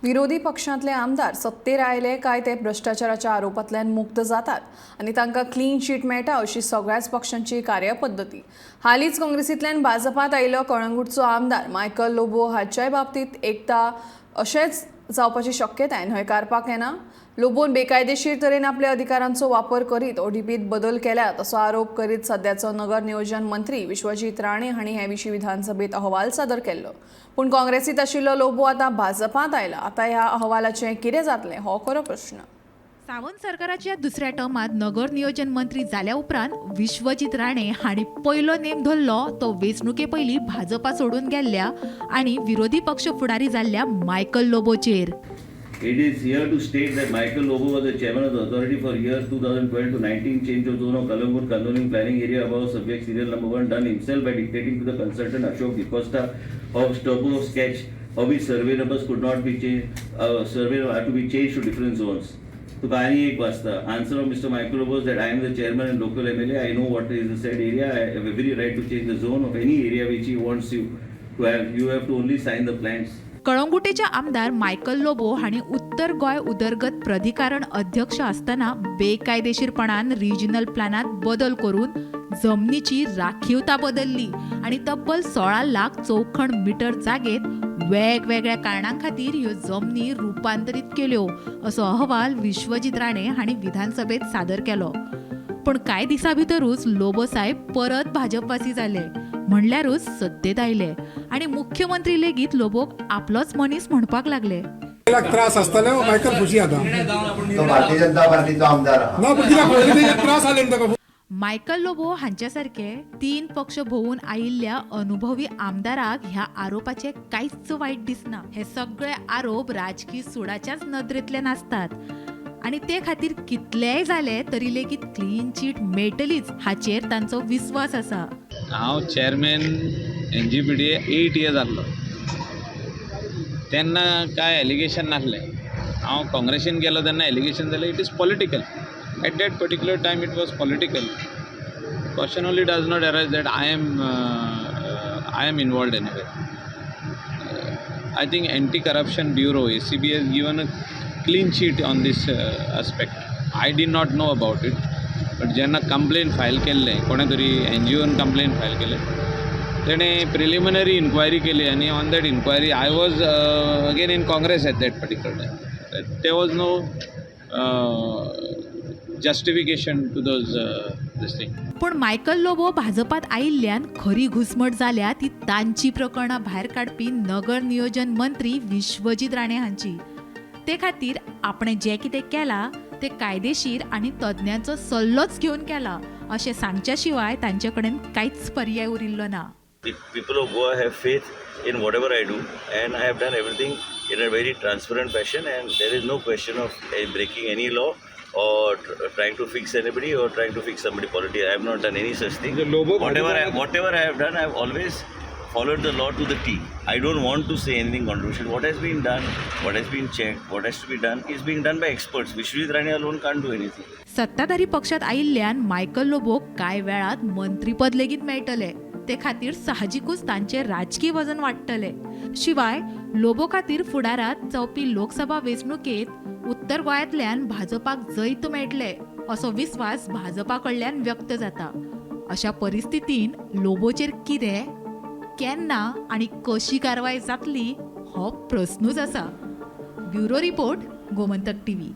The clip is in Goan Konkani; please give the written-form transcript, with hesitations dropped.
विरोधी पक्षांतले आमदार सत्तेर आयले काय ते भ्रश्टाचाराच्या आरोपांतल्यान मुक्त जातात आनी तांकां क्लीन चीट मेळटा अशी सगळ्याच पक्षांची कार्यपद्दती. हालींच काँग्रेसींतल्यान भाजपांत आयिल्लो कळंगूटचो आमदार मायकल लोबो हाच्याय बाबतींत एकदां अशेंच जावपाची शक्यताय न्हयकारपाक येना. लोबोन बेकायदेशीर तरेन आपल्या अधिकारांचो वापर करीत ओडीपीत बदल केल्यात असो आरोप करीत सद्याचो नगर नियोजन मंत्री विश्वजीत राणे हांणी हे विशीं विधानसभेत अहवाल सादर केल्लो. पूण काँग्रेसीत आशिल्लो लोबो आतां भाजपांत आयला. आतां ह्या अहवालाचें कितें जातलें हो खरो प्रश्न. सावंत सरकाराच्या दुसऱ्या टर्मात नगर नियोजन मंत्री जाल्या उपरांत विश्वजीत राणे हांणी पयलो नेम धरलो तो वेंचणुके पयलीं भाजपा सोडून गेल्ल्या आनी विरोधी पक्ष फुडारी जाल्ल्या Michael लोबोचेर. It is here to state that Michael Lobo was the chairman of the authority for years 2012 to 19, change of zone of Calangute Candolim planning area above subject serial number 1 done himself by dictating to the consultant Ashok D'Costa of Turbo sketch of which survey numbers could not be changed, survey had to be changed to different zones. तुका आनी एक वाचता. Answer of Mr. Michael Lobo that I am the chairman and local MLA. I know what is the said area. I have every right to change the zone of any area which he wants you to have. You have to only sign the plans. कळंगुटेचे आमदार मायकल लोबो हांणी उत्तर गोंय उदरगत प्राधिकरण अध्यक्ष आसतना बेकायदेशीरपणान रिजनल प्लॅनात बदल करून जमनीची राखीवता बदलली आनी तब्बल 16 लाख चौखण मिटर जागेत वेगवेगळ्या कारणां खातीर ह्यो जमनी रुपांतरीत केल्यो असो अहवाल विश्वजीत राणे हांणी विधानसभेत सादर केलो. पूण कांय दिसां भितरूच लोबो साहेब परत भाजपवासी जाले, म्हणल्यारूच सत्तेत आयले आनी मुख्यमंत्री लेगीत लोबोक आपलोच मनीस म्हणपाक लागले. त्रास आसताले मायकल खुशी आता. तो भारतीय जनता पार्टीचो आमदार आहा. ना, पण कित्याक पयलीं तेजे त्रास जाले न्हू ताका. मायकल लोबो हांच्या सारखे तीन पक्ष भोवून आयिल्ल्या अनुभवी आमदाराक ह्या आरोपाचे कांयच वायट दिसना. हे सगळे आरोप राजकी सुडाच्याच नदरेंतल्यान आसतात आनी ते खातीर कितलेय जाले तरी लेगीत क्लीन चीट मेळटलीच हाचेर तांचो विस्वास आसा. हांव चॅरमॅन एनजीपीडीए 8 इयर्स आहलो तेन्ना कांय एलिगेशन नासलें. हांव काँग्रेसीन गेलो तेन्ना एलिगेशन जालें. It is political. At that particular time it was political. Question only does not arise that I am involved in. I think Anti Corruption Bureau, ACB, has given a clean chit on this aspect. I did not know about it, but जेन्ना कंप्लेन फायल केल्लें, कोणें तरी एनजीओन कंप्लेन फायल केलें, तेणें प्रिलिमिनरी इन्क्वायरी केली आनी on that inquiry I was again in Congress at that particular time. There was no justification to those this thing. पूण मायकल लोबो भाजपात आयिल्ल्यान खरी घुसमट जाल्या ती तांची प्रकरणां भायर काडपी नगर नियोजन मंत्री विश्वजीत राणे हांची. ते खातीर आपणें जें कितें केलां तें कायदेशीर आनी तज्ञांचो सल्लोच घेवन केलां अशें सांगच्या शिवाय तांचे कडेन कांयच पर्याय उरिल्लो ना. The people of Goa have faith in whatever I do, and I have done everything in a very transparent fashion, and there is no question of breaking any law or trying to fix anybody or trying to fix somebody politically. I have not done any such thing. Whatever I have done, I have always followed the law to the T. I don't want to say anything controversial. What has been done, what has been checked, what has to be done is being done by experts. Vishwajit Rane alone can't do anything. सत्ताधारी पक्षात आयिल्ल्यान मायकल लोबोक कांय वेळात मंत्रीपद लेगीत मेळटलें. ते खातीर साहजिकूच तांचें राजकी वजन वाडटलें. शिवाय लोबो खातीर फुडारात जावपी लोकसभा वेंचणुकेंत उत्तर गोंयांतल्यान भाजपाक जैत मेळटलें असो विस्वास भाजपा कडल्यान व्यक्त जाता. अशा परिस्थितीन लोबोचेर कितें, केन्ना आनी कशी कारवाय जातली हो प्रस्नूच आसा. Bureau report, Gomantak TV.